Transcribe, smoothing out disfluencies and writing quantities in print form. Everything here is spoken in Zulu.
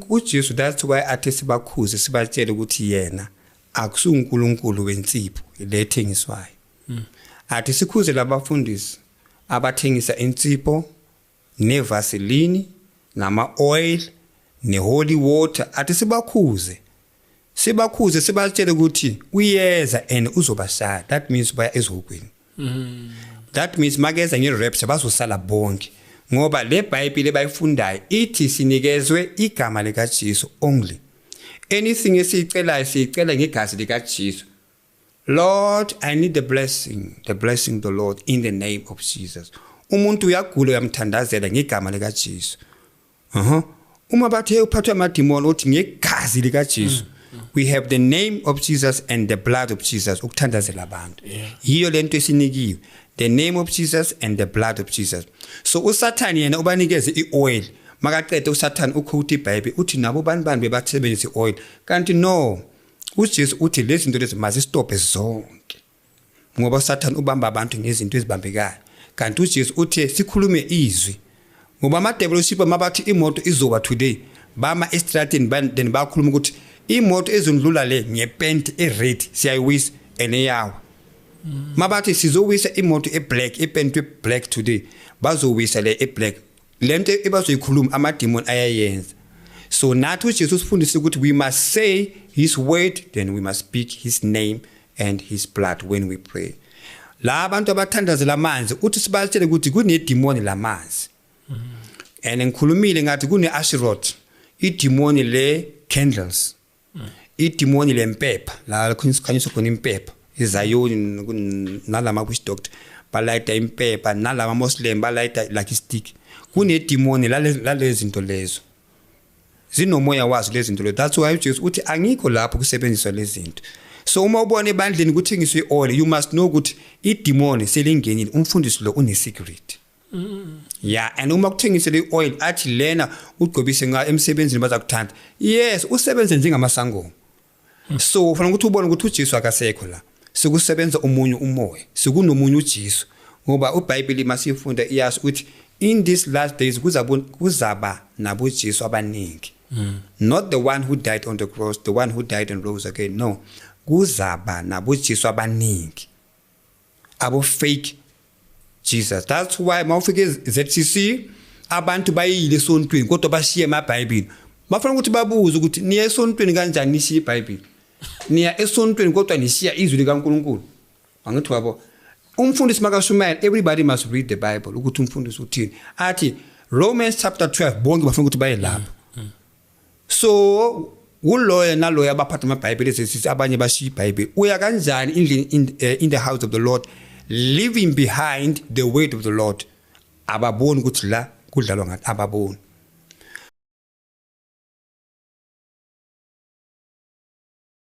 uJesu, that's why athi sibakhuze, sibatshele ukuthi yena akusuNkulunkulu wensipho lethengiswayo. Athi sikhuze labafundisi abathengisa insipho nevaseline nama oil neholy water. Athi sibakhuze, sibakhuze, sibatshele ukuthi uyeza and uzobashaya. That means baya ezihogweni. That means makeza nge-rapture bazosala bonke, ngoba le Bhayibheli bayifundayo ithi sinikezwe igama likaJesu only. Anything esiyicelayo, siyicela ngegazi likaJesu. Lord, I need the blessing, the blessing of the Lord in the name of Jesus. Umuntu uyagula, uyamthandazela ngegama likaJesu. Uma bathe uphathwe amadimoni, uthi ngegazi likaJesu. We have the name of Jesus and the blood of Jesus ukuthandazela abantu. Yiyo lento esinikiwe, the name of Jesus and the blood of Jesus. So uSathane yena ubanikeze ioil. Makaqede uSathane uquote iBhayibheli, uthi nabo bani bani bebathebenzisa ioil. Kanti no, uJesu uthi lezi zinto lezi mazistophe zonke, ngoba uSathane ubamba abantu ngezinto ezibambekayo, kanti uJesu uthe sikhulume izwi. Ngoba ama-devilship mabathi imoto izoba today, bama estratini, then bakhuluma ukuthi imoto ezondlula le ngepenti e-red siyayiwisa, and iyawa. Mabathi sizowisa imoto e-black, epentwe black today, bazowisa le e-black. Lento ebazoyikhuluma, amademon ayayenza. So nathi uJesu usifundise ukuthi we must say his word, then we must speak his name and his blood when we pray. La abantu abathandazela amanzi, uthi sibatshele ukuthi kunedemoni lamanzi. And ngikhulumile ngathi kune-Asherot, idemoni le candles, idemoni lempepha la khanyiswa khona impepha izayoni, nalama witch doctor balayita impepha, nalama Muslim balayita like stick. Kunedemoni lale zinto lezo, zinomoya wazo lezi zinto lezo. That's why uJesu uthi angikho lapho kusebenziswa lezi zinto. So uma ubona ebandleni kuthengiswe ioil, you must know ukuthi idemoni selingenile, umfundisi lo une secret. Yeah, and uma kuthengisele ioil, athi lena ugcobise nga emsebenzini bazakuthanda, yes, usebenze njengamasangoma. So ufanele ukuthi ubone ukuthi uJesu akasekho la, sekusebenza omunye umoya, sekunomunye uJesu, ngoba uBhayibheli masifunda iyasho ukuthi in these last days kuzaba naboJesu abaningi. Not the one who died on the cross, the one who died and rose again, no. Kuzaba naboJesu abaningi, abo fake Jesus. That's why mawufika e-ZCC, abantu bayile esontweni kodwa bashiye amaBhayibheli. Bafuna ukuthi babuze ukuthi niya esontweni kanjani nishiye iBhayibheli? Niya esontweni kodwa nishiya izwi likaNkuluNkulu. Angithi wabo, umfundisi makashumayela, everybody must read the Bible ukuthi umfundisi uthini. Athi Romans chapter 12, bonke bafuna ukuthi baye lapho. So kuloyo naloyo abaphatha amaBhayibheli ezisithi abanye bashiya iBhayibheli. Uya kanjani in the house of the Lord leaving behind the word of the Lord? Ababoni ukuthi la kudlalwa ngathi? Ababoni.